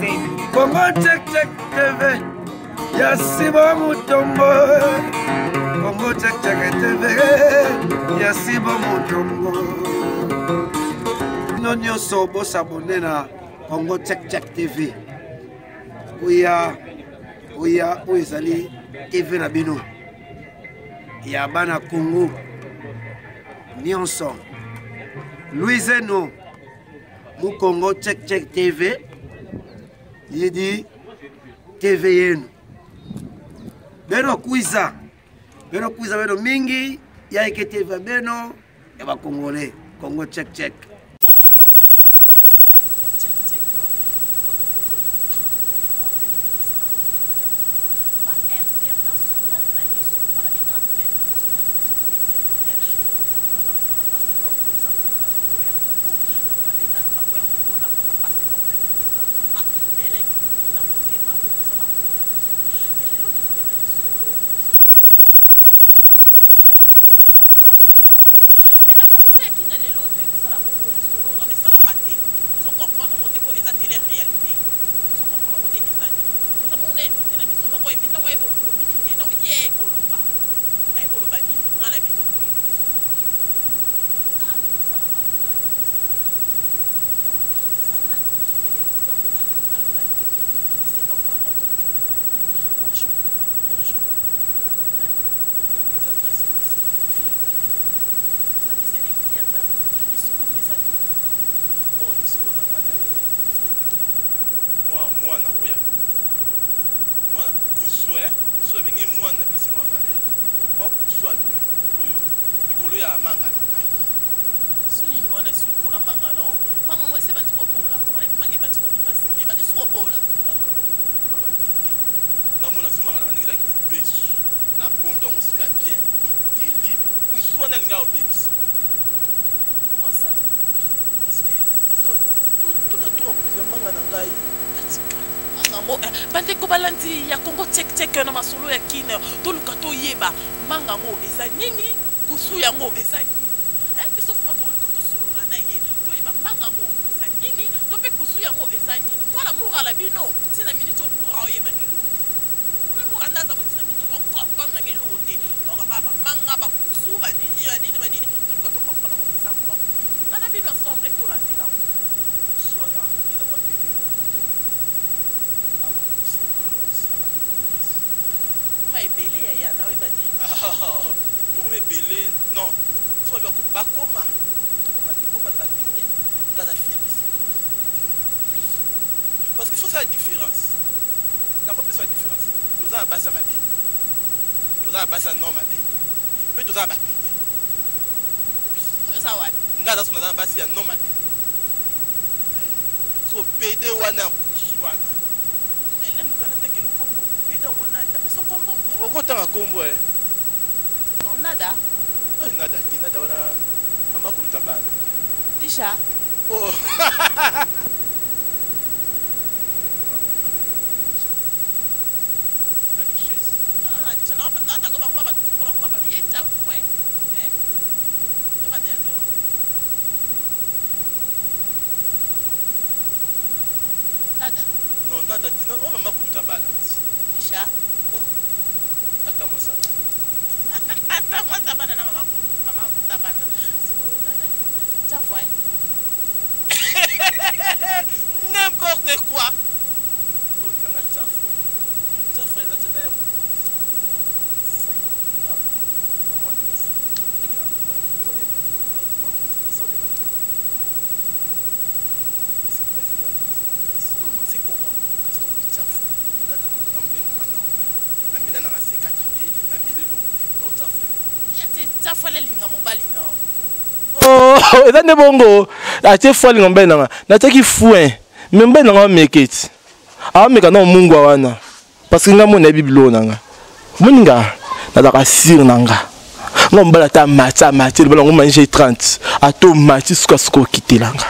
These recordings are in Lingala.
Congo Check Check TV ya Sibo Mutombo. Congo Check Check TV ya Sibo Mutombo. Bino nyonso bosabone na Congo Check Check TV. Oya oya oyo ezali TV na bino ya bana Congo nyonso. Louiseno Mukongo Check Check TV yidi TV yenu beno kwiza beno kwiza beno mingi ya eke TV beno ya ba Congolais Congo Check Check. Mwana oyo abimi likolo mwa kusu eh kusu babengi mwana napesi mwa valeur mwa kusu abimi likolo oyo likolo ya manga na ngai. Su nini wana esu likolo ya manga na yo? Manga yango esi ebandi kopola mpo wana manga ebandi kobima nsima ebandi su kopola. Manga na ngai kopola manga na ngai namona su manga na ngai ndenge ezalaki mobesu na bombi yango sika bien eteli kusu wana alingi akobebisa. Comment ça? Oui, parce que aza tout à tour ya manga na ngai atika. Manga yango bandeko balandi ya Congo Check Check na masolo ya Kin toluka toyeba manga yango eza nini, kusu yango eza nini. Biso vraiment toluka tosolola na ye toyeba manga yango eza nini to mpe kusu yango eza nini. Mwana mura na bino ntina minute mura oyeba nilo. Omi mura nda aza kotina minute o comprendre na ngai eloko te. Donc kaka ba manga ba kusu ba nini ba nini ba nini toluka to comprendre yango eza vraiment nini. Nga na bino ensemble tolandela yango. Kusu wana eza mwa pede moko te. Tokoma ebele ya ya na oyeba te. Tokoma ebele non. So ba bakoma. Tokoma te po ba pede ngada fille apesi. Parce qu'il faut ça la différence. Nakopesa la différence. Toza na basi ya mabe. Toza na basi ya non mabe. Pe toza na ba pede. Toza wapi? Nga aza so naza na basi ya non mabe. So pede wana kusu wana. Naluka natakela kombo pede yango nani? Napesa kombo? Okotanga kombo eh. Nada? Nada te, nada wana mama koluta bana. Tisha? Oh. Na duchesse. Ah, Tisha, na na bakoma bato mosusu mpona koma bato ye tcha foin. Eh. To banda ya zero. Nada? Non, nada te, na mama koluta bana ti. Tisha? Oh. Tata mwasa bana. Tata mwasa bana na mama mama koluta bana. Sikoyo nada tcha foin. N'importe quoi. Otanga tcha foin. Tcha foin eza tcha ya foin. Mwana na se. Tekela kwa kwa ne ba. C'est comment? Kasi tokoki tcha foin. Kata na monene na nga normal. Na mela na nga C4 te, na mele eloko te. Donc tcha foin. Ya te tcha foin alinga mobali na. Oh, eza nde bongo. Atie foin alinga mobali na nga. Natiaki foin. Mais mobali na nga ameke ti. Ameka na mungwa wana. Parce que nga mona yebi biloko na nga. Moninga nazalaka sûr na nga. Nga mobali ata amati amati loba nango manje 30 ata omati sukasuka okitela nga.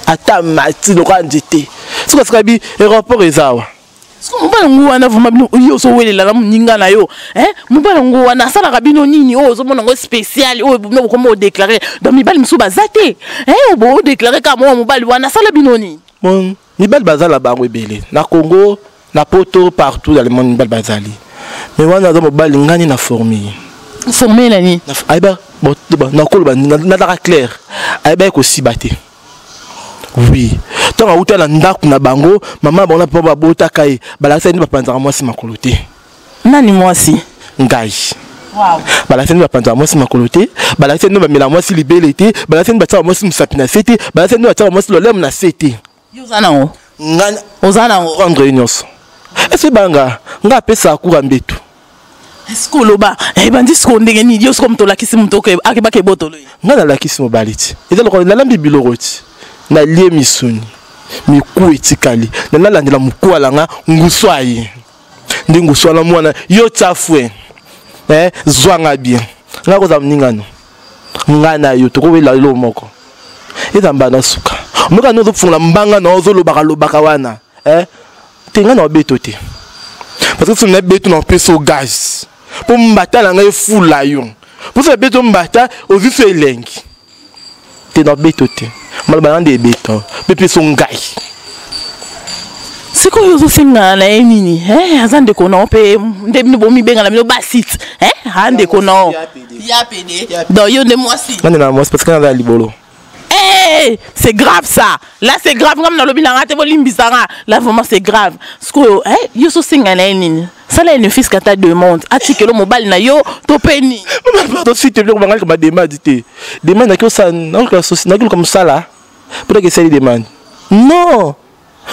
Ata amati lokola nzete. Sukasuka bi aéroport eza awa. Siko mobali yango wana vraiment bino yo ozowelela na moninga na yo eh? Mobali yango wana asalaka bino nini oyo ozomona yango spécial oyo bino bokoma odeklare donc mibali mosusu baza te eh? Obo odeklare kaka mwa mobali wana asala bino nini? Bon, Mibali baza na bango ebele na Congo, na poto, partout dans le monde mibali bazali, mais wana aza mobali ngani na forme ye. Forme na nini? Ayeba nakoloba, nazalaka clair, ayebaki kosiba te. Oui, ntango awuta na ndako na bango, mama na bango na papa babotaka ye, balakisa ye nde bapanzaka mwasi makolo te. Nani mwasi? Ngai. Balakisa nde bapanzaka mwasi makolo te, balakisa nde bamela mwasi libele te, balakisa nde batiaka mwasi mosapi na se te, balakisa nde batiaka mwasi lolemo na se te. Yo oza nango? Ngai. Oza nango? Prendre ye nyonso ese banga ngai apesaka kura mbetu. Est-ce oloba ebandi sikoyo ndenge nini? Yo sikoyo moto olakisi moto akebaka ebotolo ye? Ngai nalakisi mobali ti eza lokola nalambi biloko ti nalie misuni, miku etikali, nalandela moku alanga ngusu aye nde ngusu wana mwana yo tia fue eh, zwanga bien ngai kozala moningano ngai na yo tokowela eloko moko eza mbanda suka omoka nde ozofungola mbanga na ozolobaka lobaka wana eh, te ngai na obeto te, parce que soki nabeto na opesa o gaz mpo mbata na ngai efula yo, mpo soki nabeto mbata ozwi so elengi te, na obeto te, maloba na nde ebeto mpe peso ngai. Sikoyo ozosengana na ye nini? Aza ndeko na yo mpe nde bino bomibengana bino basite a ndeko na yo ya pede, donc yo nde mwasi. Ngai nde na mwasi parce que naza ya libolo. Hey, c'est grave ça. Là, c'est grave. Comme nalobi na ngate bolimbisa nga. Là, vraiment, c'est grave. Sikoyo, eh, yo so senga na ye nini? Sala ye ne fils kata demande. Atikelo mobali na yo to pe nini? Pardon, s'il te plaît, bangali koma demande te. Demande naki osala, nakiluka mosala. Peut-être que c'est demande. Non.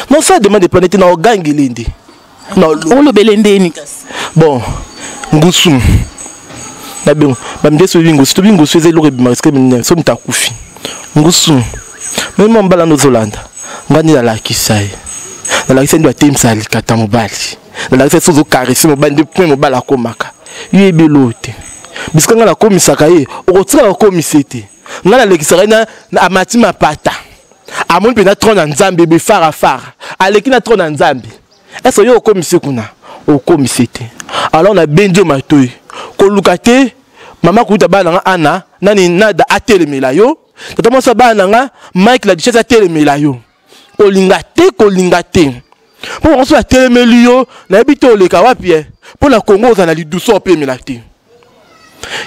Non, ça demande epane te, na ogangeli nde. Olobele ndeni kasi? Bon, ngusu. Na bengo, bamidesi oyebi ngusu, tobi ngusu eza eloko ebimaka esika minene, so moto akufi. Ngusu. Mais mwa mbala nozolanda. Nga nde nalakisa ye. Nalakisa ye nde batemisaka likata mobali. Nalakisa ye soki ozokarese mobali nde point mobali akomaka. Yo yebi eloko te. Bisika nga nakomisaka ye, okotikala kokomisa ye te. Nga nalekisaka ye na amati mapata. Amoni mpenza trone ya Nzambe ebe farafara. Aleki na trone ya Nzambe. Est-ce yo okomisi kuna? Okomisi te. Alors nabendi yo matoi. Koluka te, mama kuta bana nga Anna, nani nada atelemela yo. Tata mwasi bana na nga Mike la duchesse atelemela yo. Kolinga te, kolinga te. Mpo bango soki atelemeli yo, nayebi te oleka wapi eh. Mpo na Congo ozala na liduso opemela te.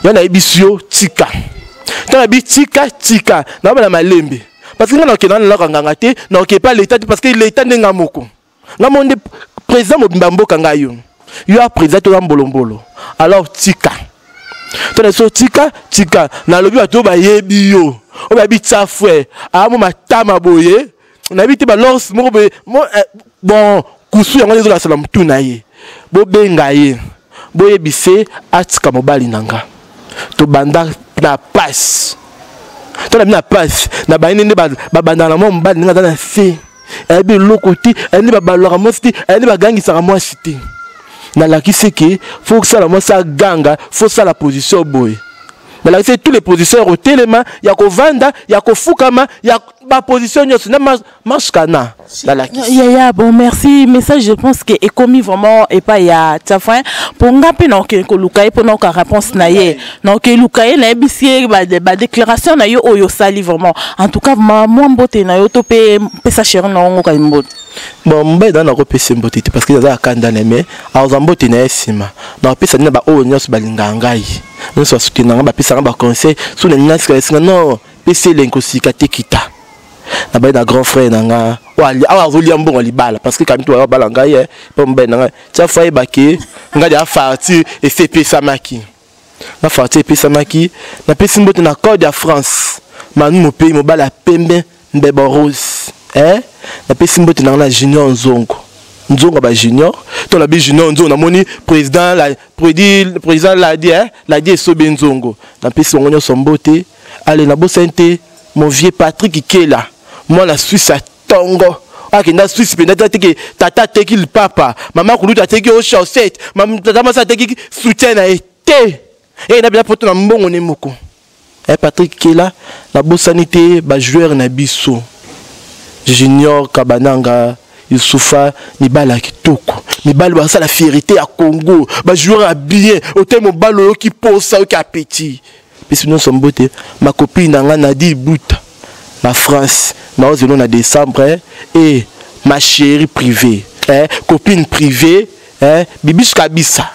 Ya nayebisi yo tika. Tala bi tika tika, na malembe. Parce que nga nakenda na laka nganga te, na okepa l'état te parce que l'état nde nga moko. Nga mo nde président mobimba mboka ngai yo. Yo a président to mbolombolo. Alors tika. To na so tika tika, nalobi bato bayebi yo. O bayebi tsa frère, a mo matama boye. Nayebi te ba lors moko boye, mo, bon kusu yango ezolasala mutu na ye. Bobenga ye. Boyebise atika mobali na nga. Tobanda na passe. To na bina passe, na bayini nde babanda na mwa mobali ndenge aza na se. Ayebi eloko te, ayebi nde babalolaka mwasi te, ayebi nde bagangisaka mwasi te. Nalakisi ke faut kosala mwasi aganga, faut sala position boye. Nalakisi tous les positions ya kotelema, ya kovanda, ya kofukama, ya ba position nyonso na marche kana. Nalakisi. Ya, ya, bon, merci. Message, je pense que ekomi vraiment epai ya Tchafouin. Pour nga pe na oke koluka ye, pour na oka réponse na ye. Na oke luka ye, na yebisi ye ba déclaration na yo oyo sali vraiment. En tout cas, ma mwa mbote na yo to pe pesa chéri na ongo ka mbote. Bon, mbaye na ko pesa mbote te parce que aza kanda na mais aza mbote na ye sima. Na pesa na ba oyo nyonso balinga ngai. Nyonso basoutenir nga, bapesa nga ba conseil. So na nasi ka non, pesa elengi kosika te kita. Na baye na grand frère na nga. Oyo awa azolia mbongo libala parce que kamito awa bala ngai, eh, po mbaye na nga. Tia faye bake, ngai ya farti et epesamaki. Na farti epesamaki, na pesi mbote na code ya France. Manu mopei mobala ya pembe mbeba rose. Eh, na pesi mbote na nga na Junior Nzongo. Nzongo ba Junior. To la bi Junior Nzongo namoni président la président président la dit, eh, la dit Esobe Nzongo. Na pesi bango nyonso mbote. Allez na bosante mon vieux Patrick Kela, moi la Suisse à tongo. Akenda Suisse mpenza te ke tata ateki lipapa, mama kulutu ateki o chaussette, mama tata mwasi ateki soutien na ye te. Eh, na bila poto na mbongo ne moko. Eh, Patrick Kela, na bosani te ba joueur na biso. Junior Kabananga, Youssoufa, mibali ya kitoko. Mibali basala fierté ya Congo, ba joueur ya bien, ote mobali oyo ki posa oyo ki appétit. Biso nyonso mbote, ma copine na nga Nadine Bouta na France, na ozelo na décembre, eh, et Ma chérie privée, eh, copine privée, eh, Bibiche Kabisa.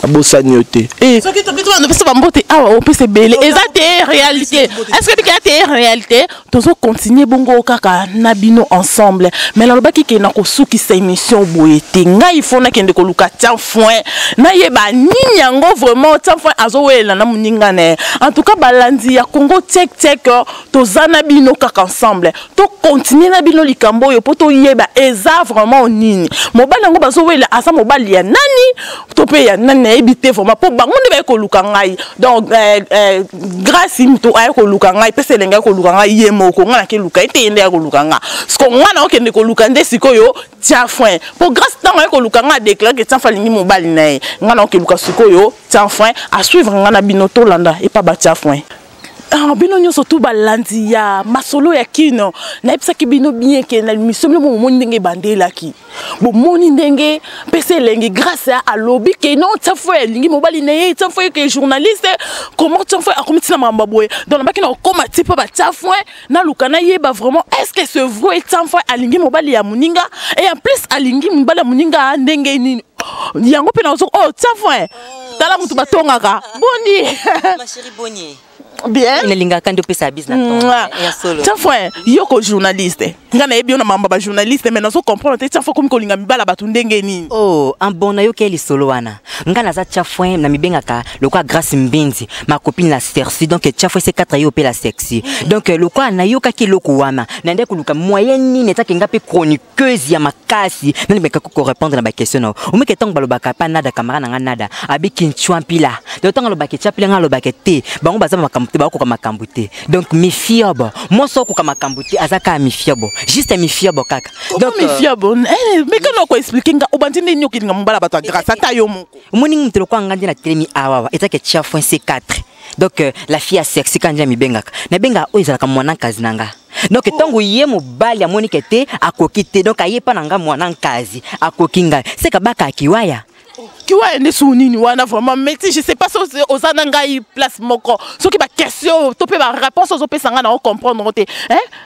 Abosani yo te. Eh. Soki toki tobanda opesa bambote awa, opesa ebele, eza te réalité. Est ce que bikaya te réalité? Tozocontinue bongo kaka na bino ensemble, mais nalobaki ke na kosukisa émission boye te. Ngai fo nakende koluka Tia Foin, nayeba nini yango vraiment Tia Foin azowelela na moninga na ye. En tout cas, balandi ya Congo Check Check, toza na bino kaka ensemble, tocontinue na bino likambo oyo mpo toyeba eza vraiment nini. Mobali yango bazowelela aza mobali ya nani to mpe ya nani, nayebi te vraiment, mpo bango nde baye koluka ngai. Donc Grâce moto aye koluka ngai, pesa elenge aye koluka ngai ye moko. Ngai nakeluka ye te, ye nde aye koluka nga. Siko ngai na okende koluka nde sikoyo Tia Foin, mpo Grâce ntango aye koluka ngai, adéclare ke Tia Foin alingi mobali na ye. Ngai na okeluka sikoyo Tia Foin, asuivre ngai na bino, tolanda epa batia foin. Ah, bino nyonso tu balandi ya masolo ya kino, nayebisaki bino bien ke na émission bino bomoni ndenge ebandelaki, bomoni ndenge mpesa elengi Grâce alobi ke non, Tia Foin alingi mobali na ye. Tia Foin ke journaliste, comment Tia Foin akomi ntina makambo ya boye? Donc nabaki na kokóma ti mpo batia foin, naluka nayeba vraiment est ce que c'est vrai, Tia Foin alingi mobali ya moninga, et en plus alingi mobali ya moninga ndenge nini yango mpe nazo. Oh, Tia Foin, tala motu batongaka boni. Ma chérie, boni? Bien. Nalingaka nde opesa bise na ntongo ya solo. Tia Foin, yo ko journaliste, nga nayebi yo na mambo ya bajournaliste, mais nazo comprendre te, Tia Foin komi kolinga mibala bato ndenge nini? Oh, en bon, nayoki ye lisolo wana. Nga naza Tia Foin, na mibengaka lokola Grâce Mbinzi, ma copine la sexy. Donc Tia Foin C4, ye mpe la sexy. Donc lokola nayokaki eloko wana, nande koluka moyen nini etaki nga mpe chroniqueuse ya makasi, nalibeka korépondre na baquestion na omeke. Ntango balobaka pa nada, camarade na nga nada abiki ntshwa mpila. Donc ntango alobaka tia mpila, nga alobaka te, bango baza makambo te, bakokoka makambo te. Donc mifiobo, mwasi okoka makambo te, aza kaka mifiobo, juste mifiobo kaka. Donc mifiobo, mais kana koexpliquer nga, obandi nde nini okelinga mobala bato ya Grâce, ata yo moko? Omoni moto lokola nga nde natelemi awawa, ezaki Tia Foin C4. Donc la fille ya sexy, kaka nde mibengaka, nabengaka oyo ezalaka mwana nkazi na nga. Donc ntango ye mobali amoni ke te, akoki te, donc aye mpa na nga, mwana nkazi akoki ngai, seka baka kiwaya. Kiwaya nde su nini wana vraiment? Mais je sais pas soki oza na ngai place moko, soki baquestion to mpe baréponse ozopesa ngai na ocomprendre te.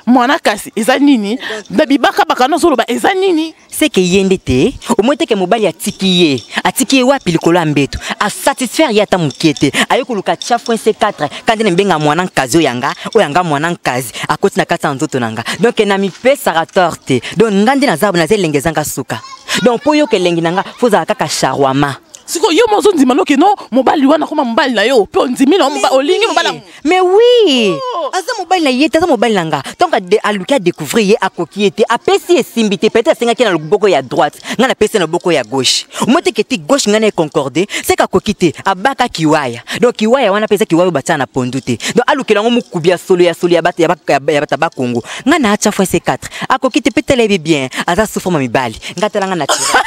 Mwana kasi eza nini na bibakabaka nazoloba eza nini? Seke ye nde te, omoi teke mobali atiki ye, atiki ye wapi? Likolo ya mbeto, asatisfaire ye ata mokie te, aye koluka Tia Foin C4, kandi na mibenga mwana nkazi oyo yanga, oyo yanga mwana nkazi akoti na kati ya nzoto na nga. Donc na mipesaka tort te. Donc nga nde naza naza elenge ezanga suka. Donc mpo yoka elengi na nga, fo ozala kaka shawarma. Sikoyo yo mo ozondima noke no mobali wana akoma mobali na yo, mpe ondimi na olingi mobali? Mais oui, aza mobali na ye te, aza mobali na nga. Ntango aluki adécouvrir ye, akoki ye te, apesi esimbi te. Peut-être asengaki na loboko ya droite, ngai napesi na loboko ya gauche. Omoi teke te gauche ngai na econcorde, seke akoki te, abaka kiwaya. Donc kiwaya wana mpe eza kiwaya oyo batia na pondu te. Donc alukela yango mokubi ya solo ya solo ya bato ya bakongo. Ngai na atya Foin C4, akoki te mpe tala yebi bien, aza sous forme mibali. Ngai tala ngai naturel.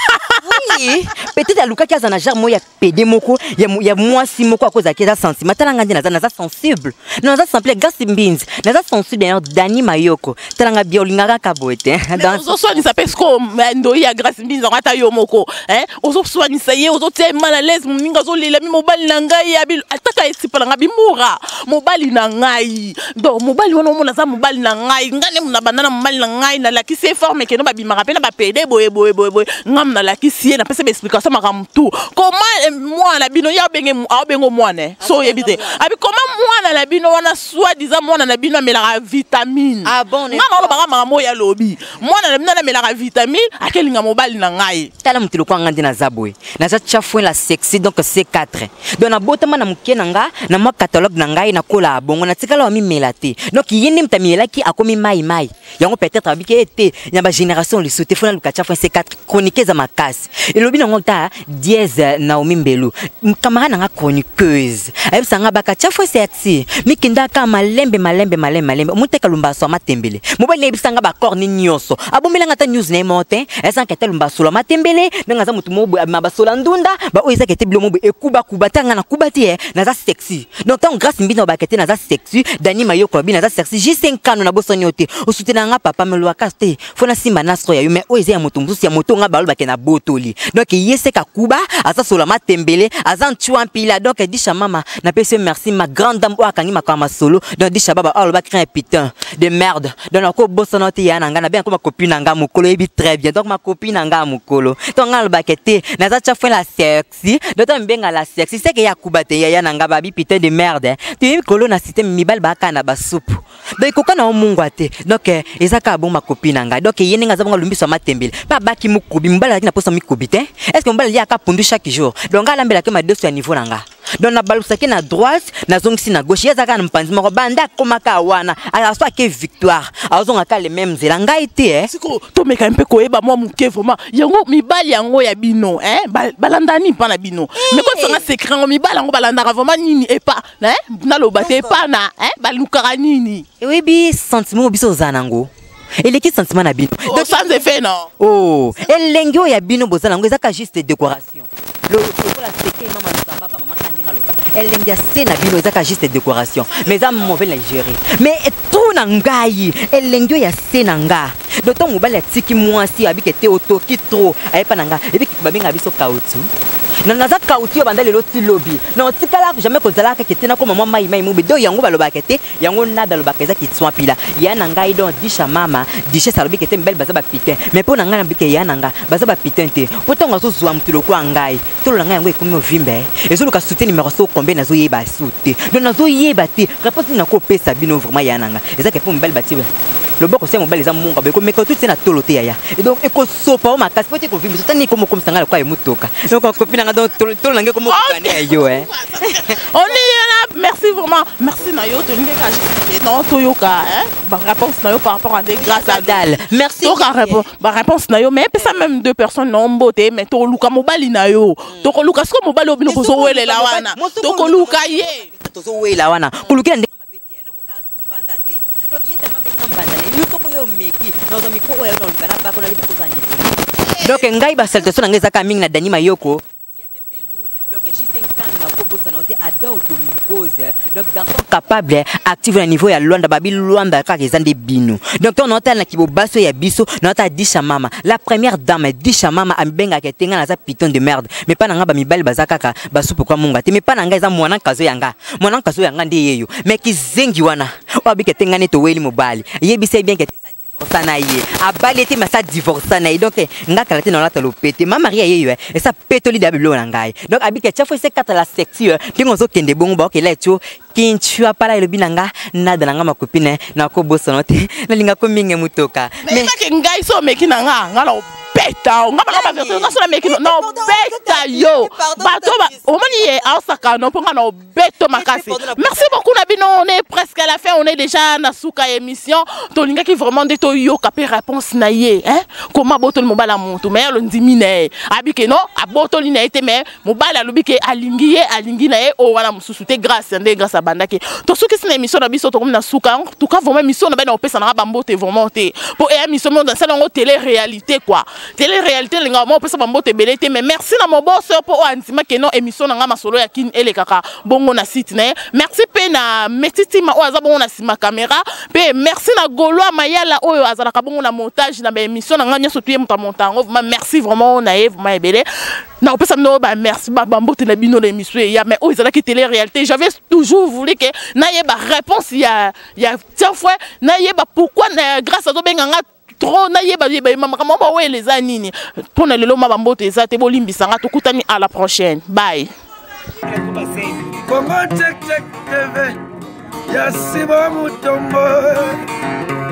Oui, peut-être alukaki aza na genre moko ya pédé moko ya mwasi moko akozalaki eza sentiment. Tala nga nde naza sensible, naza simple, Grâce Mbinzi, naza sensible. D'ailleurs Dani Mayoko, tala nga bien, olingaka kaka boye te. Ozoswanisa mpe siko ndoi ya Grâce Mbinzi yango, ata yo moko ozoswanisa ye, ozotia ye mal à l'aise. Moninga azolela mi mobali na ngai, ataka esipa na ngai, bimura mobali na ngai. Donc mobali wana omona aza mobali na ngai, ngai nde na banda na mobali na ngai, nalakisi ye forme keno babimaka mpe na bapédé boye boye boye boye. Ngai nalakisi ye, napesi baexplication, makambo tu. Comment mwana na bino ye aobenge mwana so oyebi te abi, comment mwana na bino wana, soi disant mwana na bino amelaka vitamine? Ah bon? Ngai naolobaka makambo oyo alobi, mwana na bino amelaka vitamine, akelinga mobali na ngai. Tala moto lokwa nga nde naza boye, naza Tia Foin la sexy, donc C4. Donc nabotama na moke na nga na mwa catalogue na ngai, nakola bongo, natikala wa mimela te. Donc ye nde moto amielaki, akomi mai mai yango. Peut-être abiki ete na bagénération lisu te, fona luka Tia Foin C4, chronique eza makasi. Elobi nango ta dièse Naomi Mbelu, camarade na nga chroniqueuse, ayebisa nga baka Tia Foin sexy, mikendaka malembe malembe malembe malembe, omoteka lumba so matembele. Mobali nayebisa nga bacor ni nyonso, abomelanga ata news na ye moko te. Ezanka ete lumba solo matembele, ndenge aza motu moko boye abima basola ndunda baoyo ezaka ete bilo moko boye ekubakuba te. Nga nakuba te, naza sexy. Donc ntango Grâce Mbina obaka te naza sexy, Dani Mayoko abi naza sexy, Jc Nkano nabosani yo te, osutena nga papa melwaka te, fo nasimba nasro ya yo. Mais oyo eza ya moto mosusu, ya moto nga balobake na botoli. mobali. Donc ye seka kuba aza sola matembele, aza nchua mpila. Donc disha mama napesi yo merci, ma grande dame oyo akangi makambo masolo. Donc disha baba oyo alobaki rien, putain de merde. Donc nakobosana te ya na ngai, nabenga ko makopi na ngai mokolo, oyebi très bien. Donc makopi na ngai mokolo, donc ngai alobaka te naza tia foin la sexy. Donc to mibenga la sexy, seke ya kuba te yaya na ngai babi putain de merde. Toyebi kolo na système mibali baaka na basupu, donc ekoka na omungwa te. Donc eza kaka bongo, makopi na ngai. Donc ye ndenge aza bongo, alumbiso ya matembele mpe abaki mokubi. Mobali azalaki na posa mikubi te. Est ce que mobali aliaka pondu chaque jour? Donc ngai alambelaki madeso ya niveau na nga. Donc nabalusaki na droite, nazongisi na gauche. Ye azalaka na mopanzi moko, banda akomaka wana, aso ake victoire, azongaka le même nzela ngai te, eh. Siko tomeka mpe koyeba mwa moke vraiment yango mibali yango ya bino, eh? Balanda nini mpa na bino? Mais kotisanga secret yango, mibali yango balandaka vraiment nini epa, eh? Naloba te epa na, eh? Balukaka nini? Oyebi sentiment oyo biso tozala nango eleki sentiment na bino. Oh, sans effet, non? Oh, elengi oyo ya bino bozala yango ezaka juste décoration. Lokola seke mama nzamba bamama ka ndenge aloba, elengi ya se na bino ezaka juste décoration, mais eza mauvais na gérer. Mais tout na ngai, elengi oyo ya se na nga, donc ntango mobali atiki mwasi, abike te otoki trop, ayepa na nga ebiki babengaka biso kautu. Na naza kautu oyo banda lelo ti lobi na otikala jamais kozalaka keke te, nakoma mwa mai mai mobe. Donc yango balobaka te, yango nada alobaka eza kitswa mpila ya na ngai. Donc disha mama duchesse alobi ke te mibali baza bapitin, mais mpo na ngai nabike ya na nga baza bapitin te, mpo ntango azozwa motu lokwa ngai, tolo na ngai yango ekomi ovimbe, ezoluka soutien numéro so combien, nazoyeba su te. Donc nazoyeba te réponse nini nakopesa bino vraiment. Ya na nga eza ke mpo mibali batie loboko se mobali eza munga boye, ekomeka tuti na tolo te yaya, et donc ekosopa o makasi po te ekovimbisa tani ekomokomisa ngai lokola emotoka. Donc akopi na nga, donc tolo na ngai ekomokokane ya yo, eh. On est là, merci vraiment, merci na yo. Tolingi kaka non toyoka, hein, baréponse na yo par rapport à des grâce à Dal, merci. Toka baréponse na yo, mais epesa même deux personnes na mbote. Mais tokoluka mobali na yo, tokoluka siko mobali oyo bino bozowelela wana, tokoluka ye. Tozowela wana kolukela ndenge mabe te, nakoka mbanda te. Donc ye tama benga mbanda na ye, yo soko yo omeki, nazwa micro oyo naoluka na bako nayeba soza niveau. Donc ngai basalutation na ngai ezaka mingi na Dani Mayoko, donc juste nkanga kobosana yo te, Adao Domingos, donc garçon capable, active na niveau ya Lwanda. Babi Lwanda kaka eza nde bino. Donc ntango naotala na kibobaso ya biso, naotala Disha mama, la première dame. Disha mama amibengaka te ngai naza piton de merde, mais mpa na ngai bamibali baza kaka basupu kwa munga te. Mais mpa na ngai eza mwana nkazo ya nga, mwana nkazo ya nga nde yeyo. Mais kizengi wana oyo abika te ngai nde toweli mobali, yebisa ye bien ke divorsa na ye, abali ete masa divorsa na ye. Donc nga kala te naolata lopete ma Maria yeyo esa petoli da biloko na ngai. Donc abika tia fo ese kata la secture ndenge ozokende bongo, baokela etio kinchua pala elobi na nga nada na nga makopine, nakobosana te, nalingako mingi motoka. Mais ezaki ngai so omeki na nga, nga na obeta nga banga baversion nga so nameki na obeta yo. Bato omoni ye aosaka no mpo nga na obeto makasi. Merci beaucoup na bino, on est presque à la fin, on est déjà na suka émission. Tolingaki vraiment nde toyoka mpe réponse na ye, hein, koma abotoli mobali ya motu, mais alondimi na ye, abike non abotoli na ye te, mais mobali alobi ke alingi ye, alingi na ye oyo wana mosusu te. Grâce nde grâce abandaki, tosukisi na émission na biso, tokomi na suka. En tout cas vraiment émission na bana opesa nanga bambote vraiment te, mpo eya émission mo nasala yango télé réalité quoi. Télé réalité elingaka mo opesa bambote ebele te, mais merci na moboso mpo oyo andimaki no émission na nga masolo ya kini elekaka bongo na site na ye. Merci mpe na Metitima oyo aza bongo na nsima caméra, mpe merci na Gaulois Mayala oyo azalaka bongo na montage na baémission na nga nyonso, tuye moto amonta yango. Vraiment merci vraiment na ye vraiment ebele. Na kopesa bino ba merci, bambote na bino na émission eya. Mais oyo ezalaki télé réalité, j'avais toujours voulu ke nayeba réponse ya tia fois, nayeba pourquoi na grâce azobenga nga trop, nayeba yeba makambo bawele eza nini. Mpona lelo ma bambote eza te, bolimbisanga, tokutani à la prochaine, bye. Congo Check Check TV ya Sibo Mutombo,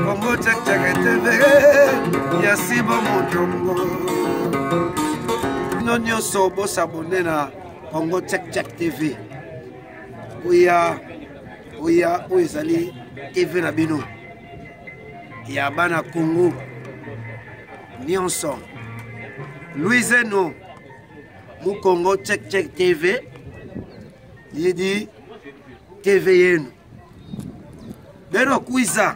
Congo Check Check TV ya Sibo Mutombo. Bino nyonso bosabone na Congo Check Check TV oya oya oyo ezali TV na bino ya bana Congo nyonso. Louiseno mu Congo Check Check TV yidi TV yenu beno kwiza,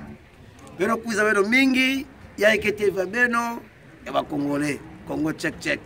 beno kwiza, beno mingi ya eke TV beno ya bakongolais, Congo Check Check.